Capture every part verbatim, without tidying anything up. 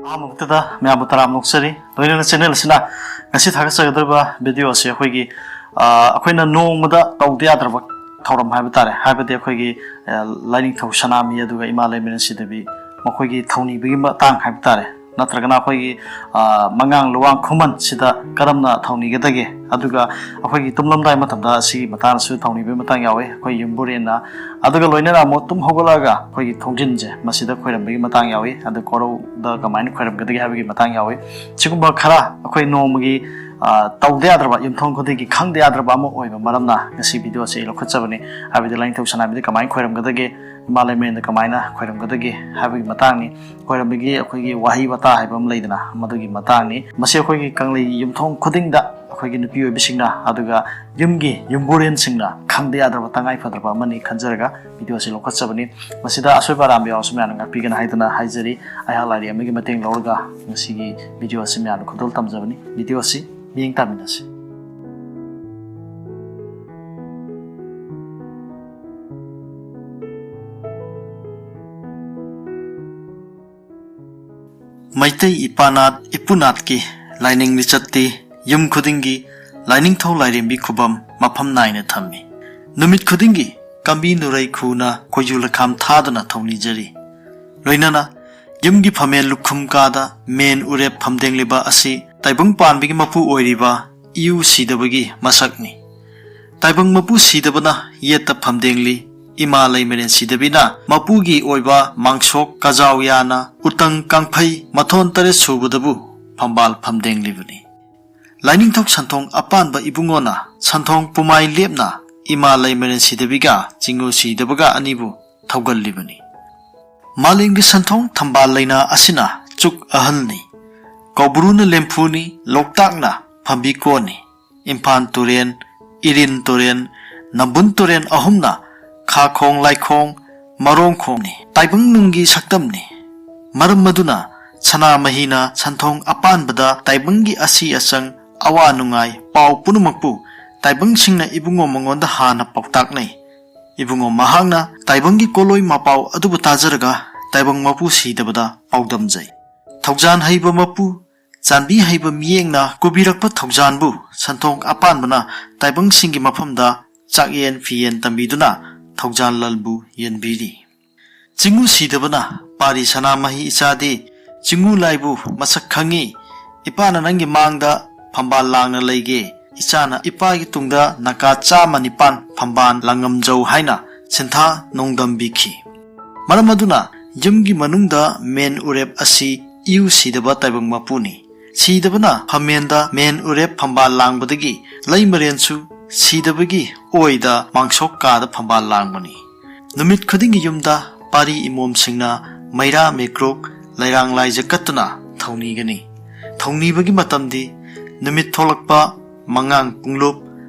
ꯑꯍꯥꯟꯕꯃꯛꯇꯗ ꯃꯌꯥꯝꯕꯨ ꯇꯔꯥꯝꯅ ꯑꯣꯛꯆꯔꯤ꯫ ꯂꯣꯏꯅꯅ ꯆꯦꯅꯦꯜ ꯑꯁꯤꯅ ꯉꯁꯤ ꯊꯥꯒꯠꯆꯒꯗꯧꯔꯤꯕ ꯚꯤꯗꯤꯑꯣ ꯑꯁꯤ ꯑꯩꯈꯣꯏꯒꯤ, ꯑ, ꯑꯩꯈꯣꯏꯅ ꯅꯣꯡꯃꯗ ꯇꯧꯗ ꯌꯥꯗ꯭ꯔꯕ ꯊꯧꯔꯝ ꯍꯥꯏꯕ ꯇꯥꯔꯦ, ꯍꯥꯏꯕꯗꯤ ꯑꯩꯈꯣꯏꯒꯤ, ꯑ, ꯂꯥꯏꯅꯤꯡꯊꯧ ꯁꯅꯥꯃꯍꯤ ꯑꯗꯨꯒ ꯏꯃꯥ ꯂꯩꯃꯔꯦꯟ ꯁꯤꯗꯕꯤ ꯃꯈꯣꯏꯒꯤ ꯊꯧꯅꯤꯕꯒꯤ ꯃꯇꯥꯡ ꯍꯥꯏꯕ ꯇꯥꯔꯦ, ꯅꯠꯇ꯭ꯔꯒꯅ ꯑꯩꯈꯣꯏꯒꯤ, ꯑ, ꯃꯉꯥꯡ ꯂꯨꯋꯥꯡ ꯈꯨꯃꯟ ꯁꯤꯗ ꯀꯔꯝꯅ ꯊꯧꯅꯤꯒꯗꯒꯦ, ꯑꯗꯨꯒ ꯑꯩꯈꯣꯏꯒꯤ ꯇꯨꯝꯂꯝꯗꯥꯏ ꯃꯇꯝꯗ ꯑꯁꯤꯒꯤ ꯃꯇꯥꯡꯗꯁꯨ ꯊꯧꯅꯤꯕꯒꯤ ꯃꯇꯥꯡ ꯌꯥꯎꯋꯤ꯫ ꯑꯩꯈꯣꯏ ꯌꯨꯝꯕꯨꯔꯦꯟꯅ ꯑꯗꯨꯒ ꯂꯣꯏꯅꯅ ꯑꯃꯨꯛ ꯇꯨꯝ ꯍꯧꯒꯠꯂꯛꯑꯒ ꯑꯩꯈꯣꯏꯒꯤ ꯊꯣꯡꯖꯤꯟꯁꯦ ꯃꯁꯤꯗ ꯈꯣꯏꯔꯝꯕꯒꯤ ꯃꯇꯥꯡ ꯌꯥꯎꯏ꯫ ꯑꯗꯨ ꯀꯣꯔꯧꯗ ꯀꯃꯥꯏꯅ ꯈꯣꯏꯔꯝꯒꯗꯒꯦ ꯍꯥꯏꯕꯒꯤ ꯃꯇꯥꯡ ꯌꯥꯎꯏ꯫ ꯁꯤꯒꯨꯝꯕ ꯈꯔ ꯑꯩꯈꯣꯏ ꯅꯣꯡꯃꯒꯤ, ꯑ, ꯇꯧꯗ ꯌꯥꯗ꯭ꯔꯕ, ꯌꯨꯝꯊꯣꯡ ꯈꯨꯗꯤꯡꯒꯤ ꯈꯪꯗ ꯌꯥꯗ꯭ꯔꯕ ꯑꯃ ꯑꯣꯏꯕ ꯃꯔꯝꯅ ꯉꯁꯤ ꯚꯤꯗꯤꯑꯣ ꯑꯁꯤ ꯑꯩ ꯂꯧꯈꯠꯆꯕꯅꯤ꯫ ꯍꯥꯏꯕꯗꯤ ꯂꯥꯏꯅꯤꯡꯊꯧ ꯁꯅꯥꯃꯍꯤꯗ ꯀꯃꯥꯏꯅ ꯈꯣꯏꯔꯝꯒꯗꯒꯦ, ꯏꯃꯥ ꯂꯩꯃꯔꯦꯟꯗ ꯀꯃꯥꯏꯅ ꯈꯣꯏꯔꯝꯒꯗꯒꯦ ꯍꯥꯏꯕꯒꯤ ꯃꯇꯥꯡꯅꯤ꯫ ꯈꯣꯏꯔꯝꯕꯒꯤ ꯑꯩꯈꯣꯏꯒꯤ ꯋꯥꯍꯩ ꯋꯥꯇꯥ ꯍꯥꯏꯕ ꯑꯃ ꯂꯩꯗꯅ, ꯃꯗꯨꯒꯤ ꯃꯇꯥꯡꯅꯤ꯫ ꯃꯁꯤ ꯑꯩꯈꯣꯏꯒꯤ ꯀꯪꯂꯩꯒꯤ ꯌꯨꯝꯊꯣꯡ ꯈꯨꯗꯤꯡꯗ ꯑꯩꯈꯣꯏꯒꯤ ꯅꯨꯄꯤ ꯑꯣꯏꯕꯤꯁꯤꯡꯅ, ꯑꯗꯨꯒ ꯌꯨꯝꯒꯤ ꯌꯨꯝꯕꯨꯔꯦꯟꯁꯤꯡꯅ ꯈꯪꯗ ꯌꯥꯗ꯭ꯔꯕ, ꯇꯉꯥꯏ ꯐꯗ꯭ꯔꯕ ꯑꯃꯅꯤ ꯈꯟꯖꯔꯒ ꯚꯤꯗꯤꯑꯣ ꯑꯁꯤ ꯂꯧꯈꯠꯆꯕꯅꯤ꯫ ꯃꯁꯤꯗ ꯑꯁꯣꯏꯕ ꯑꯔꯥꯟꯕ ꯌꯥꯎꯔꯁꯨ ꯃꯌꯥꯝꯅ ꯉꯥꯛꯄꯤꯒꯅ ꯍꯥꯏꯗꯨꯅ ꯍꯥꯏꯖꯔꯤ꯫ ꯑꯩꯍꯥꯛ ꯂꯥꯏꯔꯤꯛ ꯑꯃꯒꯤ ꯃꯇꯦꯡ ꯂꯧꯔꯒ ꯉꯁꯤꯒꯤ ꯚꯤꯗꯤꯑꯣ ꯑꯁꯤ ꯃꯌꯥꯝꯅ ꯈꯨꯗꯣꯜ ꯇꯝꯖꯕꯅꯤ꯫ ꯚꯤꯗꯤꯑꯣ ꯑꯁꯤ ꯃꯤꯠꯌꯦꯡ ꯇꯥꯃꯤꯟꯅꯁꯤ꯫ ꯃꯩꯇꯩ ꯏꯄꯥꯅꯥꯠ ꯏꯄꯨꯅꯥꯠꯀꯤ ꯂꯥꯏꯅꯤꯡ ꯂꯤꯆꯠꯇꯤ ꯌꯨꯝ ꯈꯨꯗꯤꯡꯒꯤ ꯂꯥꯏꯅꯤꯡꯊꯧ ꯂꯥꯏꯔꯦꯝꯕꯤ ꯈꯨꯕꯝ ꯃꯐꯝ ꯅꯥꯏꯅ ꯊꯝꯃꯤ꯫ ꯅꯨꯃꯤꯠ ꯈꯨꯗꯤꯡꯒꯤ ꯀꯥꯡꯕꯤ ꯅꯨꯔꯩ ꯈꯨꯅ ꯈꯣꯏꯖꯨ ꯂꯩꯈꯥꯝ ꯊꯥꯗꯨꯅ ꯊꯧꯅꯤꯖꯔꯤ꯫ ꯂꯣꯏꯅꯅ ꯌꯨꯝꯒꯤ ꯐꯝꯃꯦꯟ ꯂꯨꯈꯨꯝ ꯀꯥꯗ ꯃꯦꯟ ꯎꯔꯦꯞ ꯐꯝꯗꯦꯡꯂꯤꯕ ꯑꯁꯤ ꯇꯥꯏꯕꯪ ꯄꯥꯟꯕꯒꯤ ꯃꯄꯨ ꯑꯣꯏꯔꯤꯕ ꯏꯎ ꯁꯤꯗꯕꯒꯤ ꯃꯁꯛꯅꯤ꯫ ꯇꯥꯏꯕꯪ ꯃꯄꯨ ꯁꯤꯗꯕꯅ ꯌꯦꯠꯇ ꯐꯝꯗꯦꯡꯂꯤ, ꯏꯃꯥ ꯂꯩꯃꯔꯦꯟ ꯁꯤꯗꯕꯤꯅ ꯃꯄꯨꯒꯤ ꯑꯣꯏꯕ ꯃꯥꯡꯁꯣꯛ ꯀꯖꯥꯎ ꯌꯥꯅ ꯎꯇꯪ ꯀꯥꯡꯐꯩ ꯃꯊꯣꯟ ꯇꯔꯦꯠ ꯁꯨꯕꯗꯕꯨ ꯐꯝꯕꯥꯜ ꯐꯝꯗꯦꯡꯂꯤꯕꯅꯤ꯫ ꯂꯥꯏꯅꯤꯡꯊꯧ ꯁꯟꯊꯣꯡ ꯑꯄꯥꯟꯕ ꯏꯕꯨꯡꯉꯣꯅ ꯁꯟꯊꯣꯡ ꯄꯨꯃꯥꯏ ꯂꯦꯞꯅ ꯏꯃꯥ ꯂꯩꯃꯔꯦꯟ ꯁꯤꯗꯕꯤꯒ ꯆꯤꯡꯉꯨ ꯁꯤꯗꯕꯒ ꯑꯅꯤꯕꯨ ꯊꯧꯒꯜꯂꯤꯕꯅꯤ꯫ ꯃꯥꯂꯦꯝꯒꯤ ꯁꯟꯊꯣꯡ ꯊꯝꯕꯥꯜ ꯂꯩꯅꯥ ꯑꯁꯤꯅ ꯆꯨꯛ ꯑꯍꯜꯅꯤ꯫ ꯀꯧꯕ꯭ꯔꯨꯅ ꯂꯦꯝꯐꯨꯅꯤ, ꯂꯣꯛꯇꯥꯛꯅ ꯐꯝꯕꯤ ꯀꯣꯟꯅꯤ꯫ ꯏꯝꯐꯥꯜ ꯇꯨꯔꯦꯟ, ꯏꯔꯤꯟ ꯇꯨꯔꯦꯟ, ꯅꯝꯕꯨꯜ ꯇꯨꯔꯦꯟ ꯑꯍꯨꯝꯅ ꯈꯥꯈꯣꯡ ꯂꯥꯏꯈꯣꯡ ꯃꯔꯣꯡꯈꯣꯡꯅꯤ꯫ ꯇꯥꯏꯕꯪ ꯅꯨꯡꯒꯤ ꯁꯛꯇꯝꯅꯤ꯫ ꯃꯔꯝ ꯑꯗꯨꯅ ꯁꯅꯥꯃꯍꯤꯅ ꯁꯟꯊꯣꯡ ꯑꯄꯥꯟꯕꯗ ꯇꯥꯏꯕꯪꯒꯤ ꯑꯁꯤ ꯑꯆꯪ, ꯑꯋꯥ ꯅꯨꯡꯉꯥꯏ, ꯄꯥꯎ ꯄꯨꯝꯅꯃꯛꯄꯨ ꯇꯥꯏꯕꯪꯁꯤꯡꯅ ꯏꯕꯨꯡꯉꯣ ꯃꯉꯣꯟꯗ ꯍꯥꯟꯅ ꯄꯥꯎꯇꯥꯛꯅꯩ꯫ ꯏꯕꯨꯡꯉꯣ ꯃꯍꯥꯛꯅ ꯇꯥꯏꯕꯪꯒꯤ ꯀꯣꯂꯣꯏ ꯃꯄꯥꯎ ꯑꯗꯨꯕꯨ ꯇꯥꯖꯔꯒ ꯇꯥꯏꯕꯪ ꯃꯄꯨ ꯁꯤꯗꯕꯗ ꯄꯥꯎꯗꯝꯖꯩ꯫ ꯊꯧꯖꯥꯟ ꯍꯩꯕ ꯃꯄꯨ, ꯆꯥꯟꯕꯤ ꯍꯩꯕ ꯃꯤꯠꯌꯦꯡꯅ ꯀꯨꯕꯤꯔꯛꯄ ꯊꯧꯖꯥꯟꯕꯨ ꯁꯟꯊꯣꯡ ꯑꯄꯥꯟꯕꯅ ꯇꯥꯏꯕꯪꯁꯤꯡꯒꯤ ꯃꯐꯝꯗ ꯆꯥꯛꯌꯦꯟ ꯐꯤꯌꯦꯟ ꯇꯝꯕꯤꯗꯨꯅ ꯊꯧꯖꯥꯟ ꯂꯜꯕꯨ ꯌꯦꯟꯕꯤꯔꯤ꯫ ꯆꯤꯡꯉꯨ ꯁꯤꯗꯕꯅ ꯄꯥꯔꯤ ꯁꯅꯥꯃꯍꯤ ꯏꯆꯥꯗꯤ ꯆꯤꯡꯉꯨ ꯂꯥꯏꯕꯨ ꯃꯁꯛ ꯈꯪꯉꯤ꯫ ꯏꯄꯥꯅ ꯅꯪꯒꯤ ꯃꯥꯡꯗ ꯐꯝꯕꯥꯜ ꯂꯥꯡꯅ ꯂꯩꯒꯦ꯫ ꯏꯆꯥꯅ ꯏꯄꯥꯒꯤ ꯇꯨꯡꯗ ꯅꯥꯀꯥ ꯆꯥꯝꯃ ꯅꯤꯄꯥꯟ ꯐꯝꯕꯥꯜ ꯂꯥꯡꯉꯝꯖꯧ ꯍꯥꯏꯅ ꯁꯤꯟꯊꯥ ꯅꯣꯡꯗꯝꯕꯤꯈꯤ꯫ ꯃꯔꯝ ꯑꯗꯨꯅ ꯌꯨꯝꯒꯤ ꯃꯅꯨꯡꯗ ꯃꯦꯟ ꯎꯔꯦꯞ ꯑꯁꯤ ꯏꯎ ꯁꯤꯗꯕ ꯇꯥꯏꯕꯪ ꯃꯄꯨꯅꯤ꯫ ꯁꯤꯗꯕꯅ ꯐꯝꯃꯦꯟꯗ ꯃꯦꯟ ꯎꯔꯦꯞ ꯐꯝꯕꯥꯜ ꯂꯥꯡꯕꯗꯒꯤ ꯂꯩꯃꯔꯦꯟꯁꯨ ꯁꯤꯗꯕꯒꯤ ꯑꯣꯏꯗ ꯃꯥꯡꯁꯣꯛ ꯀꯥꯗ ꯐꯝꯕꯥꯜ ꯂꯥꯡꯕꯅꯤ꯫ ꯅꯨꯃꯤꯠ ꯈꯨꯗꯤꯡꯒꯤ ꯌꯨꯝꯗ ꯄꯥꯔꯤ ꯏꯃꯣꯝꯁꯤꯡꯅ ꯃꯩꯔꯥ ꯃꯤꯀ꯭ꯔꯨꯛ ꯂꯩꯔꯥꯡ ꯂꯥꯏꯖ ꯀꯠꯇꯨꯅ ꯊꯧꯅꯤꯒꯅꯤ꯫ ꯊꯧꯅꯤꯕꯒꯤ ꯃꯇꯝꯗꯤ ꯅꯨꯃꯤꯠ ꯊꯣꯛꯂꯛꯄ ꯃꯉꯥꯡ ꯄꯨꯡꯂꯨꯞ,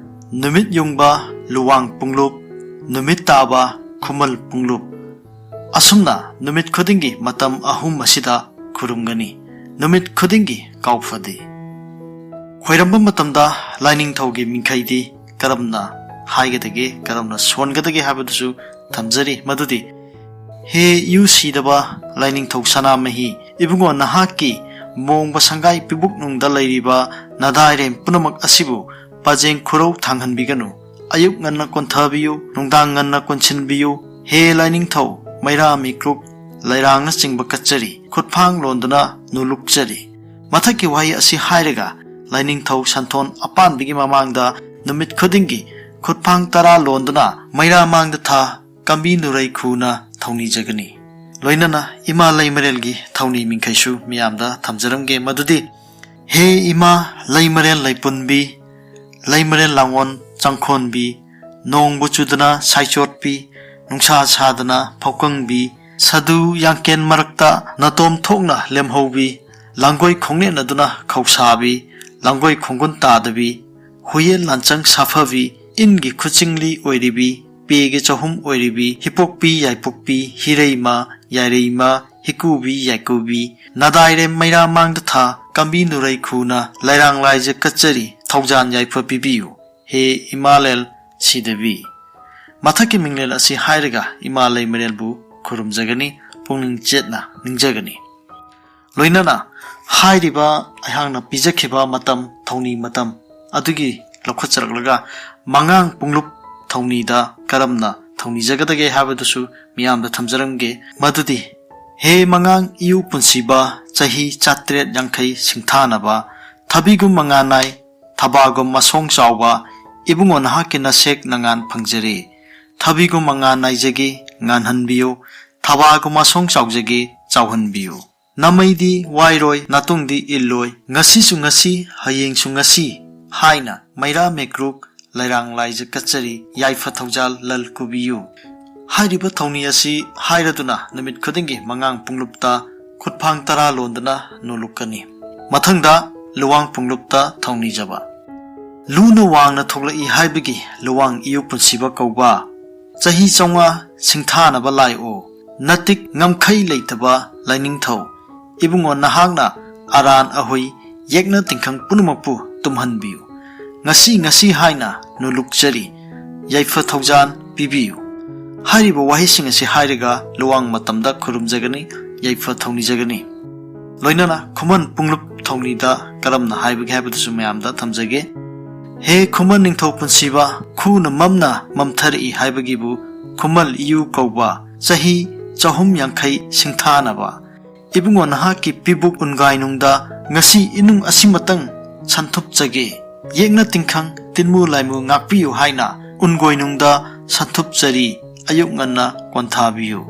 ꯅꯨꯃꯤꯠ ꯌꯨꯡꯕ ꯂꯨꯋꯥꯡ ꯄꯨꯡꯂꯨꯞ, ꯅꯨꯃꯤꯠ ꯇꯥꯕ ꯈꯨꯃꯜ ꯄꯨꯡꯂꯨꯞ꯫ ꯑꯁꯨꯝꯅ ꯅꯨꯃꯤꯠ ꯈꯨꯗꯤꯡꯒꯤ ꯃꯇꯝ ꯑꯍꯨꯝ ꯑꯁꯤꯗ ꯈꯨꯔꯨꯝꯒꯅꯤ꯫ ꯅꯨꯃꯤꯠ ꯈꯨꯗꯤꯡꯒꯤ ꯀꯥꯎꯐꯗꯦ꯫ ꯈꯣꯏꯔꯝꯕ ꯃꯇꯝꯗ ꯂꯥꯏꯅꯤꯡꯊꯧꯒꯤ ꯃꯤꯡꯈꯩꯗꯤ ꯀꯔꯝꯅ ꯍꯥꯏꯒꯗꯒꯦ, ꯀꯔꯝꯅ ꯁꯣꯟꯒꯗꯒꯦ ꯍꯥꯏꯕꯗꯨꯁꯨ ꯊꯝꯖꯔꯤ꯫ ꯃꯗꯨꯗꯤ, ꯍꯦ ꯏꯎ ꯁꯤꯗꯕ ꯂꯥꯏꯅꯤꯡꯊꯧ ꯁꯅꯥꯃꯍꯤ, ꯏꯕꯨꯡꯉꯣ ꯅꯍꯥꯛꯀꯤ ꯃꯣꯡꯕ ꯁꯪꯒꯥꯏ ꯄꯤꯕꯨꯛꯅꯨꯡꯗ ꯂꯩꯔꯤꯕ ꯅꯗꯥꯏꯔꯦꯝ ꯄꯨꯝꯅꯃꯛ ꯑꯁꯤꯕꯨ ꯄꯥꯖꯦꯡ ꯈꯨꯔꯧ ꯊꯥꯡꯍꯟꯕꯤꯒꯅꯨ꯫ ꯑꯌꯨꯛ ꯉꯟꯅ ꯀꯣꯟꯊꯕꯤꯌꯨ, ꯅꯨꯡꯗꯥꯡ ꯉꯟꯅ ꯀꯣꯟꯁꯤꯟꯕꯤꯌꯨ꯫ ꯍꯦ ꯂꯥꯏꯅꯤꯡꯊꯧ, ꯃꯩꯔꯥ ꯃꯤꯀ꯭ꯔꯨꯛ, ꯂꯩꯔꯥꯡꯅꯆꯤꯡꯕ ꯀꯠꯆꯔꯤ꯫ ꯈꯨꯠꯐꯥꯡ ꯂꯣꯟꯗꯨꯅ ꯅꯨꯂꯨꯛꯆꯔꯤ꯫ ꯃꯊꯛꯀꯤ ꯋꯥꯍꯩ ꯑꯁꯤ ꯍꯥꯏꯔꯒ ꯂꯥꯏꯅꯤꯡꯊꯧ ꯁꯟꯊꯣꯟ ꯑꯄꯥꯟꯕꯒꯤ ꯃꯃꯥꯡꯗ ꯅꯨꯃꯤꯠ ꯈꯨꯗꯤꯡꯒꯤ ꯈꯨꯠꯐꯥꯡ ꯇꯔꯥ ꯂꯣꯟꯗꯨꯅ ꯃꯩꯔꯥ ꯃꯥꯡꯗ ꯊꯥ ꯀꯝꯕꯤ ꯅꯨꯔꯩ ꯈꯨꯅ ꯊꯧꯅꯤꯖꯒꯅꯤ꯫ ꯂꯣꯏꯅꯅ ꯏꯃꯥ ꯂꯩꯃꯔꯦꯜꯒꯤ ꯊꯧꯅꯤ ꯃꯤꯡꯈꯩꯁꯨ ꯃꯤꯌꯥꯝꯗ ꯊꯝꯖꯔꯝꯒꯦ꯫ ꯃꯗꯨꯗꯤ, ꯍꯦ ꯏꯃꯥ ꯂꯩꯃꯔꯦꯜ ꯂꯩꯄꯨꯟꯕꯤ, ꯂꯩꯃꯔꯦꯜ ꯂꯥꯡꯑꯣꯟ ꯆꯪꯈꯣꯟꯕꯤ, ꯅꯣꯡꯕꯨ ꯆꯨꯗꯅ ꯁꯥꯏꯆꯣꯠꯄꯤ, ꯅꯨꯡꯁꯥ ꯁꯥꯗꯅ ꯐꯥꯎꯀꯪꯕꯤ, ꯁꯥꯗꯨ ꯌꯥꯡꯀꯦꯟ ꯃꯔꯛꯇ ꯅꯥꯇꯣꯝ ꯊꯣꯛꯅ ꯂꯦꯝꯍꯧꯕꯤ, ꯂꯥꯡꯒꯣꯏ ꯈꯣꯡꯅꯦꯠꯅꯗꯨꯅ ꯈꯧꯁꯥꯕꯤ, ꯂꯥꯡꯒꯣꯏ ꯈꯣꯡꯒꯨꯟ ꯇꯥꯗꯕꯤ, ꯍꯨꯌꯦꯟ ꯂꯥꯟꯆꯪ ꯁꯥꯐꯕꯤ, ꯏꯟꯒꯤ ꯈꯨꯆꯤꯡꯂꯤ ꯑꯣꯏꯔꯤꯕꯤ, ꯄꯦꯒꯤ ꯆꯍꯨꯝ ꯑꯣꯏꯔꯤꯕꯤ, ꯍꯤꯄꯣꯛꯄꯤ ꯌꯥꯏꯄꯣꯛꯄꯤ, ꯍꯤꯔꯩꯃ ꯌꯥꯏꯔꯩꯃ, ꯍꯤꯀꯨꯕꯤ ꯌꯥꯏꯀꯨꯕꯤ, ꯅꯗꯥꯏꯔꯦꯝ ꯃꯩꯔꯥ ꯃꯥꯡꯗ ꯊꯥ, ꯀꯝꯕꯤ ꯅꯨꯔꯩ ꯈꯨꯅ ꯂꯩꯔꯥꯡ ꯂꯥꯏꯖ ꯀꯠꯆꯔꯤ, ꯊꯧꯖꯥꯟ ꯌꯥꯏꯐ ꯄꯤꯕꯤꯌꯨ꯫ ꯍꯦ ꯏꯃꯥꯂꯦꯜ ꯁꯤꯗꯕꯤ꯫ ꯃꯊꯛꯀꯤ ꯃꯤꯡꯂꯦꯜ ꯑꯁꯤ ꯍꯥꯏꯔꯒ ꯏꯃꯥ ꯂꯩꯃꯔꯦꯜꯕꯨ ꯈꯨꯔꯨꯝꯖꯒꯅꯤ, ꯄꯨꯛꯅꯤꯡ ꯆꯦꯠꯅ ꯅꯤꯡꯖꯒꯅꯤ꯫ ꯂꯣꯏꯅꯅ ꯍꯥꯏꯔꯤꯕ ꯑꯩꯍꯥꯛꯅ ꯄꯤꯖꯈꯤꯕ ꯃꯇꯝ, ꯊꯧꯅꯤ ꯃꯇꯝ ꯑꯗꯨꯒꯤ ꯂꯧꯈꯠꯆꯔꯛꯂꯒ ꯃꯉꯥꯡ ꯄꯨꯡꯂꯨꯞ ꯊꯧꯅꯤꯗ ꯀꯔꯝꯅ ꯊꯧꯅꯤꯖꯒꯗꯒꯦ ꯍꯥꯏꯕꯗꯨꯁꯨ ꯃꯤꯌꯥꯝꯗ ꯊꯝꯖꯔꯝꯒꯦ꯫ ꯃꯗꯨꯗꯤ, ꯍꯦ ꯃꯉꯥꯡ ꯏꯌꯨ ꯄꯨꯟꯁꯤꯕ, ꯆꯍꯤ ꯆꯥꯇ꯭ꯔꯦꯠ ꯌꯥꯡꯈꯩ ꯁꯤꯡꯊꯥꯅꯕ, ꯊꯕꯤꯒꯨꯝ ꯃꯉꯥ ꯅꯥꯏ, ꯊꯕꯥꯒꯨꯝ ꯃꯁꯣꯡ ꯆꯥꯎꯕ, ꯏꯕꯨꯡꯉꯣ ꯅꯍꯥꯛꯀꯤ ꯅꯁꯦꯛ ꯅꯉꯥꯟ ꯐꯪꯖꯔꯦ꯫ ꯊꯕꯤꯒꯨꯝ ꯃꯉꯥ ꯅꯥꯏꯖꯒꯦ, ꯉꯥꯟꯍꯟꯕꯤꯌꯨ, ꯊꯕꯥꯒꯨꯝ ꯃꯁꯣꯡ ꯆꯥꯎꯖꯒꯦ, ꯆꯥꯎꯍꯟꯕꯤꯌꯨ꯫ ꯅꯃꯩꯗꯤ ꯋꯥꯏꯔꯣꯏ, ꯅꯥꯇꯨꯡꯗꯤ ꯏꯜꯂꯣꯏ, ꯉꯁꯤꯁꯨ ꯉꯁꯤ, ꯍꯌꯦꯡꯁꯨ ꯉꯁꯤ ꯍꯥꯏꯅ ꯃꯩꯔꯥ ꯃꯦꯀ꯭ꯔꯨꯛ ꯂꯩꯔꯥꯡ ꯂꯥꯏꯖ ꯀꯠꯆꯔꯤ, ꯌꯥꯏꯐ ꯊꯧꯖꯥꯜ ꯂꯜ ꯀꯨꯕꯤꯌꯨ꯫ ꯍꯥꯏꯔꯤꯕ ꯊꯧꯅꯤ ꯑꯁꯤ ꯍꯥꯏꯔꯗꯨꯅ ꯅꯨꯃꯤꯠ ꯈꯨꯗꯤꯡꯒꯤ ꯃꯉꯥꯡ ꯄꯨꯡꯂꯨꯞꯇ ꯈꯨꯠꯐꯥꯡ ꯇꯔꯥ ꯂꯣꯟꯗꯨꯅ ꯅꯣꯂꯨꯛꯀꯅꯤ꯫ ꯃꯊꯪꯗ ꯂꯨꯋꯥꯡ ꯄꯨꯡꯂꯨꯞꯇ ꯊꯧꯅꯤꯖꯕ꯫ ꯂꯨꯅ ꯋꯥꯡꯅ ꯊꯣꯛꯂꯛꯏ ꯍꯥꯏꯕꯒꯤ ꯂꯨꯋꯥꯡ ꯏꯌꯨ ꯄꯨꯟꯁꯤꯕ ꯀꯧꯕ, ꯆꯍꯤ ꯆꯥꯝꯃꯉꯥ ꯁꯤꯡꯊꯥꯅꯕ ꯂꯥꯏꯑꯣ, ꯅꯇꯤꯛ ꯉꯝꯈꯩ ꯂꯩꯇꯕ ꯂꯥꯏꯅꯤꯡꯊꯧ, ꯏꯕꯨꯡꯉꯣ ꯅꯍꯥꯛꯅ ꯑꯔꯥꯟ ꯑꯍꯣꯏ, ꯌꯦꯛꯅ ꯇꯤꯡꯈꯪ ꯄꯨꯝꯅꯃꯛꯄꯨ ꯇꯨꯝꯍꯟꯕꯤꯌꯨ꯫ ꯉꯁꯤ ꯉꯁꯤ ꯍꯥꯏꯅ ꯅꯣꯂꯨꯛꯆꯔꯤ, ꯌꯥꯏꯐ ꯊꯧꯖꯥꯜ ꯄꯤꯕꯤꯌꯨ꯫ ꯍꯥꯏꯔꯤꯕ ꯋꯥꯍꯩꯁꯤꯡ ꯑꯁꯤ ꯍꯥꯏꯔꯒ ꯂꯨꯋꯥꯡ ꯃꯇꯝꯗ ꯈꯨꯔꯨꯝꯖꯒꯅꯤ, ꯌꯥꯏꯐ ꯊꯧꯅꯤꯖꯒꯅꯤ꯫ ꯂꯣꯏꯅꯅ ꯈꯨꯃꯟ ꯄꯨꯡꯂꯨꯞ ꯊꯧꯅꯤꯗ ꯀꯔꯝꯅ ꯍꯥꯏꯕꯒꯦ ꯍꯥꯏꯕꯗꯨꯁꯨ ꯃꯌꯥꯝꯗ ꯊꯝꯖꯒꯦ꯫ ꯍꯦ ꯈꯨꯃꯟ ꯅꯤꯡꯊꯧ ꯄꯨꯟꯁꯤꯕ, ꯈꯨꯅ ꯃꯝꯅ ꯃꯝꯊꯔꯛꯏ ꯍꯥꯏꯕꯒꯤꯕꯨ ꯈꯨꯃꯜ ꯏꯌꯨ ꯀꯧꯕ, ꯆꯍꯤ ꯆꯍꯨꯝ ꯌꯥꯡꯈꯩ ꯁꯤꯡꯊꯥꯅꯕ, ꯏꯕꯨꯡꯉꯣ ꯅꯍꯥꯛꯀꯤ ꯄꯤꯕꯨꯛ ꯎꯟꯒꯥꯏꯅꯨꯡꯗ ꯉꯁꯤ ꯏꯅꯨꯡ ꯑꯁꯤꯃꯇꯪ ꯁꯟꯊꯨꯞꯆꯒꯦ꯫ ꯌꯦꯛꯅ ꯇꯤꯡꯈꯪ ꯇꯤꯟꯃꯨ ꯂꯥꯏꯃꯨ ꯉꯥꯛꯄꯤꯌꯨ ꯍꯥꯏꯅ ꯎꯟꯒꯣꯏꯅꯨꯡꯗ ꯁꯟꯊꯨꯞꯆꯔꯤ, ꯑꯌꯨꯛ ꯉꯟꯅ ꯀꯣꯟꯊꯥꯕꯤꯌꯨ꯫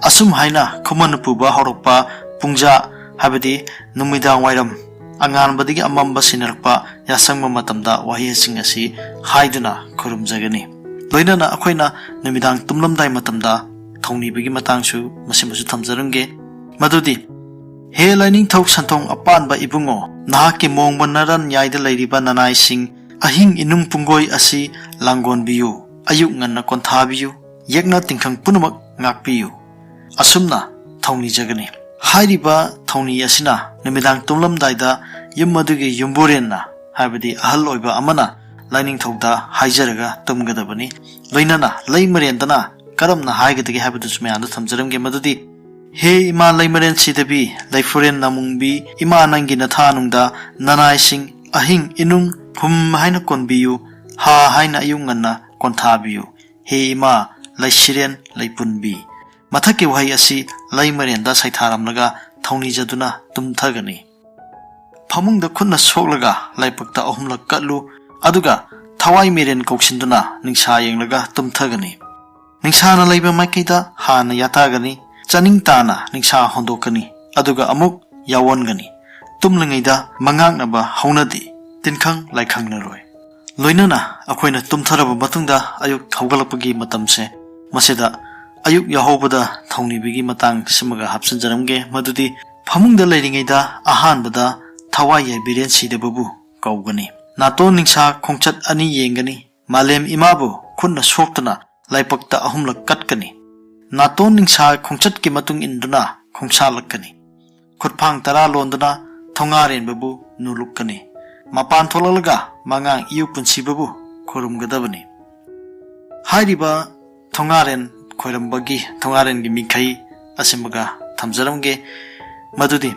ꯑꯁꯨꯝ ꯍꯥꯏꯅ ꯈꯨꯃꯟ ꯄꯨꯕ ꯍꯧꯔꯛꯄ ꯄꯨꯡꯖꯥ, ꯍꯥꯏꯕꯗꯤ ꯅꯨꯃꯤꯗꯥꯡ ꯋꯥꯏꯔꯝ ꯑꯉꯥꯟꯕꯗꯒꯤ ꯑꯃꯝꯕ ꯁꯤꯟꯅꯔꯛꯄ ꯌꯥꯁꯪꯕ ꯃꯇꯝꯗ ꯋꯥꯍꯩꯁꯤꯡ ꯑꯁꯤ ꯍꯥꯏꯗꯨꯅ ꯈꯨꯔꯨꯝꯖꯒꯅꯤ꯫ ꯂꯣꯏꯅꯅ ꯑꯩꯈꯣꯏꯅ ꯅꯨꯃꯤꯗꯥꯡ ꯇꯨꯝꯂꯝꯗꯥꯏ ꯃꯇꯝꯗ ꯊꯧꯅꯤꯕꯒꯤ ꯃꯇꯥꯡꯁꯨ ꯃꯁꯤꯃꯁꯨ ꯊꯝꯖꯔꯝꯒꯦ꯫ ꯃꯗꯨꯗꯤ, ꯍꯦ ꯂꯥꯏꯅꯤꯡꯊꯧ ꯁꯟꯊꯣꯡ ꯑꯄꯥꯟꯕ ꯏꯕꯨꯡꯉꯣ, ꯅꯍꯥꯛꯀꯤ ꯃꯣꯡꯕ ꯅꯔꯟ ꯌꯥꯏꯗ ꯂꯩꯔꯤꯕ ꯅꯅꯥꯏꯁꯤꯡ, ꯑꯍꯤꯡ ꯏꯅꯨꯡ ꯄꯨꯡꯒꯣꯏ ꯑꯁꯤ ꯂꯥꯡꯒꯣꯟꯕꯤꯌꯨ, ꯑꯌꯨꯛ ꯉꯟꯅ ꯀꯣꯟꯊꯥꯕꯤꯌꯨ, ꯌꯦꯛꯅ ꯇꯤꯡꯈꯪ ꯄꯨꯝꯅꯃꯛ ꯉꯥꯛꯄꯤꯌꯨ꯫ ꯑꯁꯨꯝꯅ ꯊꯧꯅꯤꯖꯒꯅꯤ꯫ ꯍꯥꯏꯔꯤꯕ ꯊꯧꯅꯤ ꯑꯁꯤꯅ ꯅꯨꯃꯤꯗꯥꯡ ꯇꯨꯝꯂꯝꯗꯥꯏꯗ ꯌꯨꯝ ꯑꯗꯨꯒꯤ ꯌꯨꯝꯕꯨꯔꯦꯟꯅ, ꯍꯥꯏꯕꯗꯤ ꯑꯍꯜ ꯑꯣꯏꯕ ꯑꯃꯅ, ꯂꯥꯏꯅꯤꯡꯊꯧꯗ ꯍꯥꯏꯖꯔꯒ ꯇꯨꯝꯒꯗꯕꯅꯤ꯫ ꯂꯣꯏꯅꯅ ꯂꯩꯃꯔꯦꯟꯗꯅ ꯀꯔꯝꯅ ꯍꯥꯏꯒꯗꯒꯦ ꯍꯥꯏꯕꯗꯨꯁꯨ ꯃꯌꯥꯝꯗ ꯊꯝꯖꯔꯝꯒꯦ꯫ ꯃꯗꯨꯗꯤ, ꯍꯦ ꯏꯃꯥ ꯂꯩꯃꯔꯦꯟ ꯁꯤꯗꯕꯤ, ꯂꯩꯐꯨꯔꯦꯟ ꯅꯃꯨꯡꯕꯤ, ꯏꯃꯥ ꯅꯪꯒꯤ ꯅꯊꯥꯅꯨꯡꯗ ꯅꯅꯥꯏꯁꯤꯡ ꯑꯍꯤꯡ ꯏꯅꯨꯡ ꯍꯨꯝ ꯍꯥꯏꯅ ꯀꯣꯟꯕꯤꯌꯨ, ꯍꯥ ꯍꯥꯏꯅ ꯑꯌꯨꯛ ꯉꯟꯅ ꯀꯣꯟꯊꯥꯕꯤꯌꯨ꯫ ꯍꯦ ꯏꯃꯥ ꯂꯩꯁꯤꯔꯦꯟ ꯂꯩꯄꯨꯟꯕꯤ꯫ ꯃꯊꯛꯀꯤ ꯋꯥꯍꯩ ꯑꯁꯤ ꯂꯩꯃꯔꯦꯟꯗ ꯁꯩꯊꯥꯔꯝꯂꯒ ꯊꯧꯅꯤꯖꯗꯨꯅ ꯇꯨꯝꯊꯒꯅꯤ꯫ ꯐꯃꯨꯡꯗ ꯈꯨꯠꯅ ꯁꯣꯛꯂꯒ ꯂꯥꯏꯕꯛꯇ ꯑꯍꯨꯝꯂꯛ ꯀꯠꯂꯨ, ꯑꯗꯨꯒ ꯊꯋꯥꯏ ꯃꯤꯔꯦꯟ ꯀꯧꯁꯤꯟꯗꯨꯅ ꯅꯤꯡꯁꯥ ꯌꯦꯡꯂꯒ ꯇꯨꯝꯊꯒꯅꯤ꯫ ꯅꯤꯡꯁꯥꯅ ꯂꯩꯕ ꯃꯥꯏꯀꯩꯗ ꯍꯥꯟꯅ ꯌꯥꯇꯥꯒꯅꯤ꯫ ꯆꯥꯅꯤꯡ ꯇꯥꯅ ꯅꯤꯡꯁꯥ ꯍꯣꯟꯗꯣꯛꯀꯅꯤ, ꯑꯗꯨꯒ ꯑꯃꯨꯛ ꯌꯥꯑꯣꯟꯒꯅꯤ꯫ ꯇꯨꯝꯂꯤꯉꯩꯗ ꯃꯉꯥꯛꯅꯕ ꯍꯧꯅꯗꯦ, ꯇꯤꯟꯈꯪ ꯂꯥꯏꯈꯪꯅꯔꯣꯏ꯫ ꯂꯣꯏꯅꯅ ꯑꯩꯈꯣꯏꯅ ꯇꯨꯝꯊꯔꯕ ꯃꯇꯨꯡꯗ ꯑꯌꯨꯛ ꯍꯧꯒꯠꯂꯛꯄꯒꯤ ꯃꯇꯝꯁꯦ, ꯃꯁꯤꯗ ꯑꯌꯨꯛ ꯌꯥꯍꯧꯕꯗ ꯊꯧꯅꯤꯕꯒꯤ ꯃꯇꯥꯡ ꯁꯤꯃꯒ ꯍꯥꯞꯆꯤꯟꯖꯔꯝꯒꯦ, ꯃꯗꯨꯗꯤ ꯐꯃꯨꯡꯗ ꯂꯩꯔꯤꯉꯩꯗ ꯑꯍꯥꯟꯕꯗ ꯊꯋꯥꯏ ꯌꯥꯏꯕꯤꯔꯦꯟ ꯁꯤꯗꯕꯕꯨ ꯀꯧꯒꯅꯤ꯫ ꯅꯥꯇꯣꯟ ꯅꯤꯡꯁꯥ ꯈꯣꯡꯆꯠ ꯑꯅꯤ ꯌꯦꯡꯒꯅꯤ꯫ ꯃꯥꯂꯦꯝ ꯏꯃꯥꯕꯨ ꯈꯨꯠꯅ ꯁꯣꯛꯇꯨꯅ ꯂꯥꯏꯕꯛꯇ ꯑꯍꯨꯝꯂꯛ ꯀꯠꯀꯅꯤ꯫ ꯅꯥꯇꯣꯟ ꯅꯤꯡꯁꯥ ꯈꯣꯡꯆꯠꯀꯤ ꯃꯇꯨꯡ ꯏꯟꯗꯨꯅ ꯈꯣꯡꯁꯥꯜꯂꯛꯀꯅꯤ꯫ ꯈꯨꯠꯐꯥꯡ ꯇꯔꯥ ꯂꯣꯟꯗꯨꯅ ꯊꯣꯉꯥꯔꯦꯟꯕꯕꯨ ꯅꯣꯂꯨꯛꯀꯅꯤ꯫ ꯃꯄꯥꯟ ꯊꯣꯛꯂꯛꯂꯒ ꯃꯉꯥꯡ ꯏꯌꯨ ꯄꯨꯟꯁꯤꯕꯕꯨ ꯈꯨꯔꯨꯝꯒꯗꯕꯅꯤ꯫ ꯍꯥꯏꯔꯤꯕ ꯊꯣꯉꯥꯔꯦꯟ ꯈꯣꯏꯔꯝꯕꯒꯤ ꯊꯣꯉꯥꯔꯦꯟꯒꯤ ꯃꯤꯡꯈꯩ ꯑꯁꯤꯃꯒ ꯊꯝꯖꯔꯝꯒꯦ, ꯃꯗꯨꯗꯤ: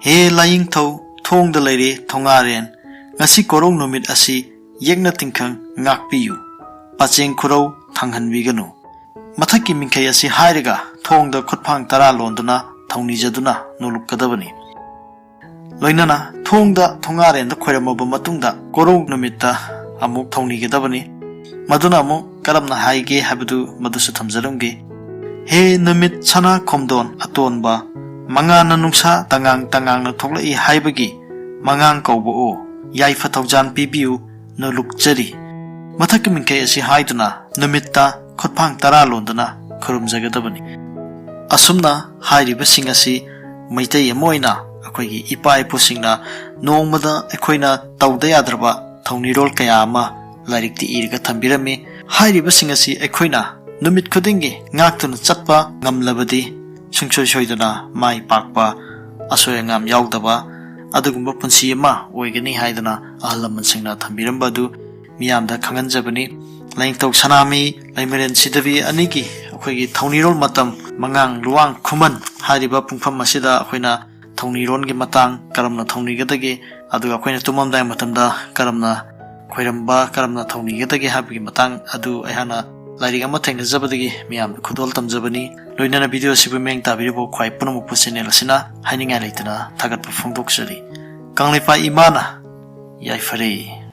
ꯍꯦ ꯂꯥꯏꯌꯦꯡꯊꯧ, ꯊꯣꯡꯗ ꯂꯩꯔꯦ ꯊꯣꯉꯥꯔꯦꯟ, ꯉꯁꯤ ꯀꯣꯔꯧ ꯅꯨꯃꯤꯠ ꯑꯁꯤ ꯌꯦꯛꯅ ꯇꯤꯡꯈꯪ ꯉꯥꯛꯄꯤꯌꯨ, ꯄꯆꯦꯡ ꯈꯨꯔꯧ ꯊꯥꯡꯍꯟꯕꯤꯒꯅꯨ꯫ ꯃꯊꯛꯀꯤ ꯃꯤꯡꯈꯩ ꯑꯁꯤ ꯍꯥꯏꯔꯒ ꯊꯣꯡꯗ ꯈꯨꯠꯐꯥꯡ ꯇꯔꯥ ꯂꯣꯟꯗꯨꯅ ꯊꯧꯅꯤꯖꯗꯨꯅ ꯅꯣꯂꯨꯛꯀꯗꯕꯅꯤ꯫ ꯂꯣꯏꯅꯅ ꯊꯣꯡꯗ ꯊꯣꯉꯥꯔꯦꯟꯗ ꯈꯣꯏꯔꯝꯃꯕ ꯃꯇꯨꯡꯗ ꯀꯣꯔꯧ ꯅꯨꯃꯤꯠꯇ ꯑꯃꯨꯛ ꯊꯧꯅꯤꯒꯗꯕꯅꯤ꯫ ꯃꯗꯨꯅ ꯑꯃꯨꯛ ꯀꯔꯝꯅ ꯍꯥꯏꯒꯦ ꯍꯥꯏꯕꯗꯨ ꯃꯗꯨꯁꯨ ꯊꯝꯖꯔꯝꯒꯦ꯫ ꯍꯦ ꯅꯨꯃꯤꯠ ꯁꯅꯥ ꯈꯣꯝꯗꯣꯟ ꯑꯇꯣꯟꯕ, ꯃꯉꯥꯅ ꯅꯨꯡꯁꯥ ꯇꯉꯥꯡ ꯇꯉꯥꯡꯅ ꯊꯣꯛꯂꯛꯏ ꯍꯥꯏꯕꯒꯤ ꯃꯉꯥꯡ ꯀꯧꯕꯑꯣ, ꯌꯥꯏꯐ ꯊꯧꯖꯥꯟ ꯄꯤꯕꯤꯌꯨ, ꯅꯣꯂꯨꯛꯆꯔꯤ꯫ ꯃꯊꯛꯀꯤ ꯃꯤꯡꯈꯩ ꯑꯁꯤ ꯍꯥꯏꯗꯨꯅ ꯅꯨꯃꯤꯠꯇ ꯈꯨꯠꯐꯥꯡ ꯇꯔꯥ ꯂꯣꯟꯗꯨꯅ ꯈꯨꯔꯨꯝꯖꯒꯗꯕꯅꯤ꯫ ꯑꯁꯨꯝꯅ ꯍꯥꯏꯔꯤꯕꯁꯤꯡ ꯑꯁꯤ ꯃꯩꯇꯩ ꯑꯃ ꯑꯣꯏꯅ ꯑꯩꯈꯣꯏꯒꯤ ꯏꯄꯥ ꯏꯄꯨꯁꯤꯡꯅ ꯅꯣꯡꯃꯗ ꯑꯩꯈꯣꯏꯅ ꯇꯧꯗ ꯌꯥꯗ꯭ꯔꯕ ꯊꯧꯅꯤꯔꯣꯜ ꯀꯌꯥ ꯑꯃ ꯂꯥꯏꯔꯤꯛꯇ ꯏꯔꯒ ꯊꯝꯕꯤꯔꯝꯃꯤ꯫ ꯍꯥꯏꯔꯤꯕꯁꯤꯡ ꯑꯁꯤ ꯑꯩꯈꯣꯏꯅ ꯅꯨꯃꯤꯠ ꯈꯨꯗꯤꯡꯒꯤ ꯉꯥꯛꯇꯨꯅ ꯆꯠꯄ ꯉꯝꯂꯕꯗꯤ ꯁꯨꯡꯁꯣꯏ ꯁꯣꯏꯗꯅ ꯃꯥꯏ ꯄꯥꯛꯄ, ꯑꯁꯣꯏ ꯑꯉꯥꯝ ꯌꯥꯎꯗꯕ ꯑꯗꯨꯒꯨꯝꯕ ꯄꯨꯟꯁꯤ ꯑꯃ ꯑꯣꯏꯒꯅꯤ ꯍꯥꯏꯗꯨꯅ ꯑꯍꯜ ꯂꯃꯟꯁꯤꯡꯅ ꯊꯝꯕꯤꯔꯝꯕ ꯑꯗꯨ ꯃꯤꯌꯥꯝꯗ ꯈꯪꯍꯟꯖꯕꯅꯤ꯫ ꯂꯥꯏꯅꯤꯡꯊꯧ ꯁꯅꯥꯃꯍꯤ, ꯂꯩꯃꯔꯦꯟ ꯁꯤꯗꯕꯤ ꯑꯅꯤꯒꯤ ꯑꯩꯈꯣꯏꯒꯤ ꯊꯧꯅꯤꯔꯣꯜ ꯃꯇꯝ, ꯃꯉꯥꯡ ꯂꯨꯋꯥꯡ ꯈꯨꯃꯟ ꯍꯥꯏꯔꯤꯕ ꯄꯨꯡꯐꯝ ꯑꯁꯤꯗ ꯑꯩꯈꯣꯏꯅ ꯊꯧꯅꯤꯔꯣꯟꯒꯤ ꯃꯇꯥꯡ ꯀꯔꯝꯅ ꯊꯧꯅꯤꯒꯗꯒꯦ, ꯑꯗꯨꯒ ꯑꯩꯈꯣꯏꯅ ꯇꯨꯝꯃꯝꯗꯥꯏ ꯃꯇꯝꯗ ꯀꯔꯝꯅ ꯈꯣꯏꯔꯝꯕ, ꯀꯔꯝꯅ ꯊꯧꯅꯤꯒꯗꯒꯦ ꯍꯥꯏꯕꯒꯤ ꯃꯇꯥꯡ ꯑꯗꯨ ꯑꯩꯍꯥꯛꯅ ꯂꯥꯏꯔꯤꯛ ꯑꯃ ꯊꯦꯡꯅꯖꯕꯗꯒꯤ ꯃꯤꯌꯥꯝꯗ ꯈꯨꯗꯣꯜ ꯇꯝꯖꯕꯅꯤ꯫ ꯂꯣꯏꯅꯅ video ꯑꯁꯤꯕꯨ ꯃꯤꯠꯌꯦꯡ ꯇꯥꯕꯤꯔꯤꯕ ꯈ꯭ꯋꯥꯏ ꯄꯨꯝꯅꯃꯛꯄꯨ channel ꯑꯁꯤꯅ ꯍꯥꯏꯅꯤꯡꯉꯥꯏ ꯂꯩꯇꯅ ꯊꯥꯒꯠꯄ ꯐꯣꯡꯗꯣꯛꯆꯔꯤ꯫ ꯀꯪꯂꯩꯄꯥꯛ ꯏꯃꯥꯅ ꯌꯥꯏꯐꯔꯦ꯫